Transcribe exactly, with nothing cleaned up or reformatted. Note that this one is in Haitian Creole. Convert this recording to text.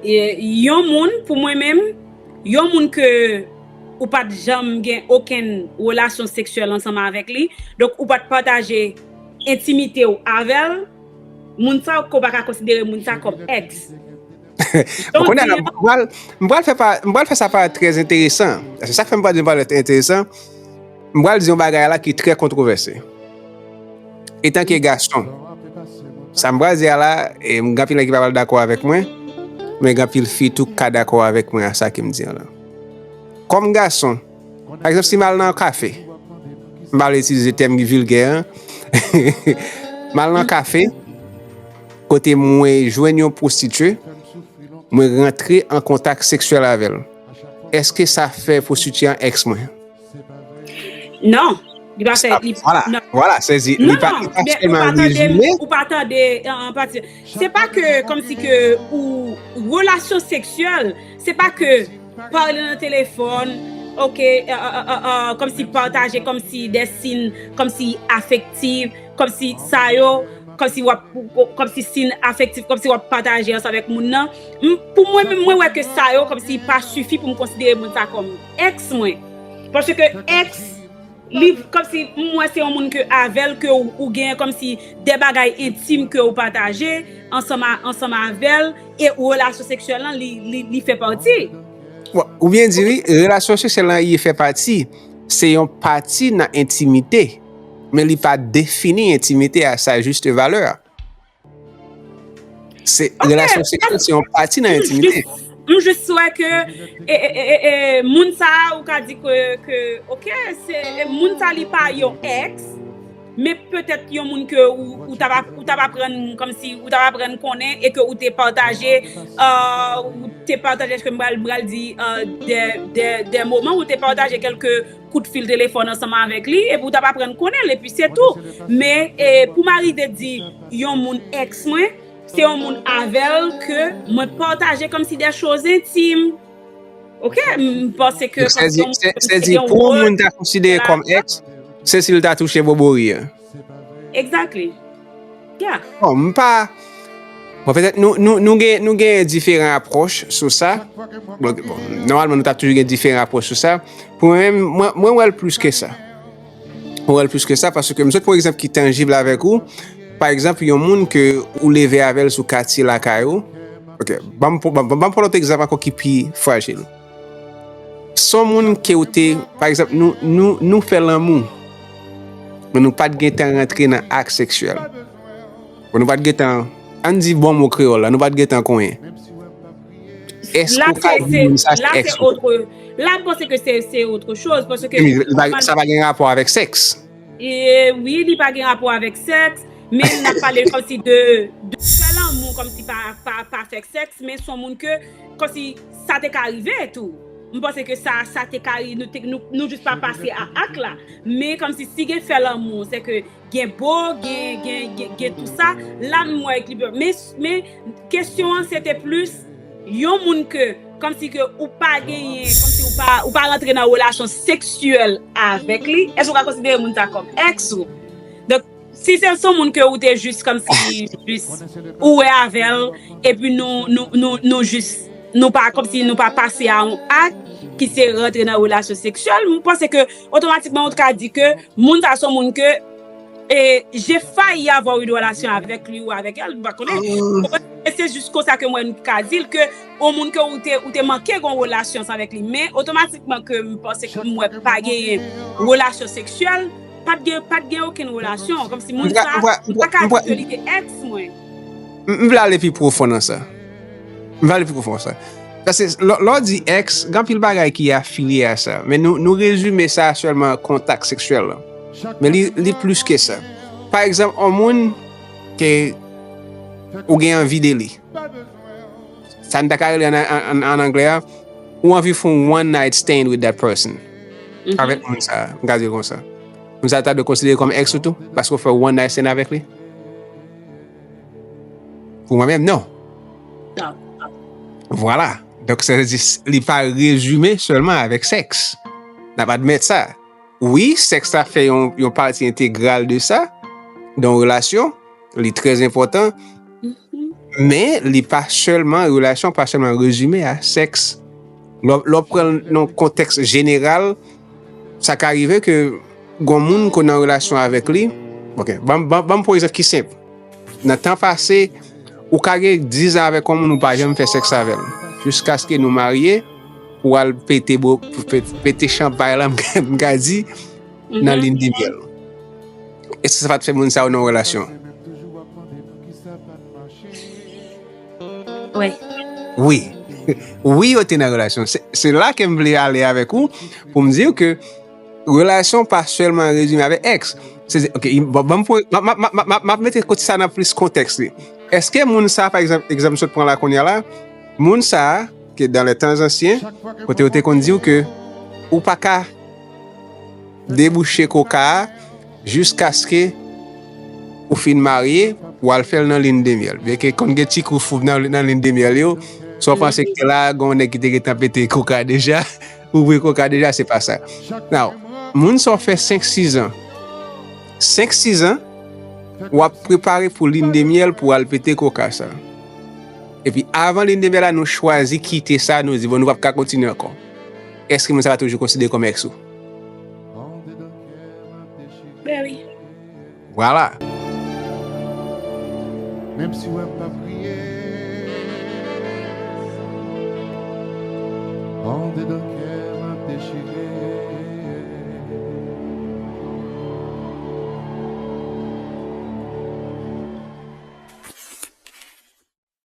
E, yon moun, pou mwen menm, yon moun ke ou pa t janm gen okenn relasyon seksyèl ansanm avèk li, donk ou pa t pataje entimite w avè l, moun sa ou pa ka konsidere moun sa kòm ex. Bon, kounye a la, m pral, m pral fè pa, m pral fè sa parèt trè enteresan. Se sa k fè m pral di m parèt enteresan. M pral di yon bagay la ki trè kontwovèse. Etanke gason, sa m pral di a la, e m gen anpil nèg ki pa pral dakò avèk mwen, men gen anpil fi tou k ka dakò avèk mwen a sa ke m di a la. Kòm gason, pa egzanp, si m al nan yon kafe, m pa vle itilize tèm ki vilgè an, m al nan kafe, kote mwen jwenn yon pwostitye, mwen rantre an kontak seksyèl avè l. Èske sa fè pwostitye an ex mwen? Non. Li pa fè li Vwala, non. Vwala, sezi. Li pa, Non, li pa men ou sèlman pa tande m, rezime. Ou pa tande an pati. Se pa ke kòmsi ke ou relasyon seksyèl, se pa ke pale nan telefòn, oke, kòmsi pataje, kòmsi de siy, kòmsi afektif, kòmsi sa yo, kòmsi w ap, kòmsi siy afektif, kòmsi w ap pataje ansanm avèk moun nan. M- Pou mwen menm, mwen wè ke sa yo kòmsi pa sifi pou m konsidere moun sa kòm ex mwen. Paske ex, li kòmsi m wè se yon moun ke avè l ke ou, ou gen kòmsi de bagay entim ke ou pataje ansanm a- ansanm avè l, e relasyon seksyèl lan li, li, li fè pati. Bon, ou byen di wi, relasyon seksyèl lan li fè pati, se yon pati nan entimite, men li pa defini entimite a sa juste valeur. Se Ok, relasyon seksyèl se yon pati nan entimite. M jis wè ke e, e, e, e, e, moun sa a ou ka di ke, ke oke, se e, moun sa li pa yon ex, men petèt yon moun ke ou, ou t ap ou t ap aprann kòmsi ou t ap aprann konnen e ke ou te pataje euh, ou te pataje ke m pral m pral di euh, de, de, de moman ou te pataje kèlke kout fil telefòn ansanm avèk li epi ou t ap aprann konnen l epi se tou. Men e, pou m arive di yon moun ex mwen, se yon moun avè l ke mwen pataje kòmsi de choz entim. Oke, m panse ke Sezi, sezi pou yon moun ta konsidere kòm ex, se si l ta touche bobori an. Exactly. Yeah. Bon, m pa. Bon, petèt nou, nou, nou gen, nou gen diferan apwòch sou sa. Bon, bon, nòmalman, nou ta toujou gen diferan apwòch sou sa. Pou mwen menm, mwen, mwen wè l plis ke sa. Mwen wè l plis ke sa, paske m sot pran egzanp ki tanjib avèk ou. Pa egzanp, yon moun ke ou leve avè l sou katye lakay ou. Ok, ban m pran lòt egzanp ankò ki pi frajil. Se yon moun ke ou te, pa egzanp, nou, nou, nou fè lanmou, men nou pa t gentan rantre nan ak seksyèl. Bon, nou pa t gentan, ann di bon mo kreyòl la, nou pa t gentan konyen. Èske ou ka di moun sa se ex ou? La m panse ke se se otre choz paske sa pa gen rapò avèk sèks. E wi, li pa gen rapò avèk sèks, men n ap pale kòmsi de, de fè lanmou kòmsi pa, pa, pa fè sèks, men se yon moun ke kòmsi sa te ka rive tou. M panse ke sa, sa te ka rive, nou, te, nou, nou jis pa pase a ak la. Men kòmsi si gen fè lanmou, se ke gen bo, gen, gen, gen, gen tou sa, la m wè ekilib. Men, men kesyon an se te plis yon moun ke kòmsi ke ou pa genyen, kòmsi ou pa, ou pa rantre nan relasyon seksyèl avèk li, èske ou ka konsidere moun sa kòm ex ou? Donk, si se yon moun ke ou te jis kòmsi jis ou wè avè l, epi nou, nou, nou, nou jis, nou pa kòmsi nou pa pase a yon ak ki se rantre nan relasyon seksyèl, m panse ke otomatikman ou ka di ke moun sa se yon moun ke e j'ai failli avoir une relation avec lui ou avec elle, m pa konnen. E se jis konsa ke mwen ka di l ke yon moun ke ou te, ou te manke gen yon relasyon avèk li, men otomatikman ke m panse ke m wè pa genyen relasyon seksyèl, pa t gen, pa t gen okenn relasyon, kòmsi moun sa m pa ka di ke li te ex mwen. M vle ale pi pwofon nan sa. M vle ale pi pwofon nan sa. Paske lè w di ex, gen anpil bagay ki afilye a sa. Men nou, nou rezime sa sèlman kontak seksyèl la. Men li, li plis ke sa. Pa egzanp, yon moun ke ou gen anvi de li. Sa n ta ka rele an, an, an, an anglè a, ou anvi fè yon one night stand with that person. Avèk moun sa, m ka di l konsa. Moun sa ta dwe konsidere kòm ex ou tou, paske w fè one night stand avèk li? Pou mwen menm, non. Vwala. Donk, sa vle di, li pa rezime sèlman avèk sèks. N ap admèt sa. Wi, sèks la fè yon, yon pati entegral de sa, de yon relasyon, li trè enpòtan, Men, li pa sèlman, relasyon pa sèlman rezime a sèks. Lè w, lè w pran l nan kontèks jeneral, sa ka rive ke gon moun ke w nan relasyon avèk li. Ok, ban, ban, ban m pran egzanp ki senp. Nan tan pase, ou ka gen diz an avèk yon moun ou pa janm fè sèks avè l. Jiskaske nou marye, ou al pete, bo, pe-, pete chanpay la, m ka, m ka di, nan lin de myèl. Èske sa pa t fè moun sa yo nan relasyon? Wi. Wi. Wi, yo te nan relasyon. Se, se la ke m vle ale avèk ou pou m di w ke relasyon pa sèlman rezime avèk èks. Se, se, ok, bon, bon, pou, m ap mete kote sa nan plis kontèks li. Èske moun sa, pa egzanp, egzanp m sot pran la kounye a la, moun sa, ke dans les temps anciens, kote yo te konn di w ke ou pa ka debouche koka a jiskaske ou fin marye, ou al fè l nan lin de myèl. Byenke konn gen ti kou foub nan, nan lin de myèl yo, sa w panse ke la, gon nèg ki te gentan pete koka deja, ou bwè koka deja, se pa sa. Now, moun sa w fè senk, sis an. Senk, sis an, w ap prepare pou lin de myèl pou w al pete koka sa. Epi avan lin de myèl la, nou chwazi kite sa, nou di, bon, nou p ap ka kontinye ankò. Èske moun sa va toujou konsidere kòm èks ou? Ben wi. Vwala. Menm si w wè m p ap kriye, andedan kè m ap dechire.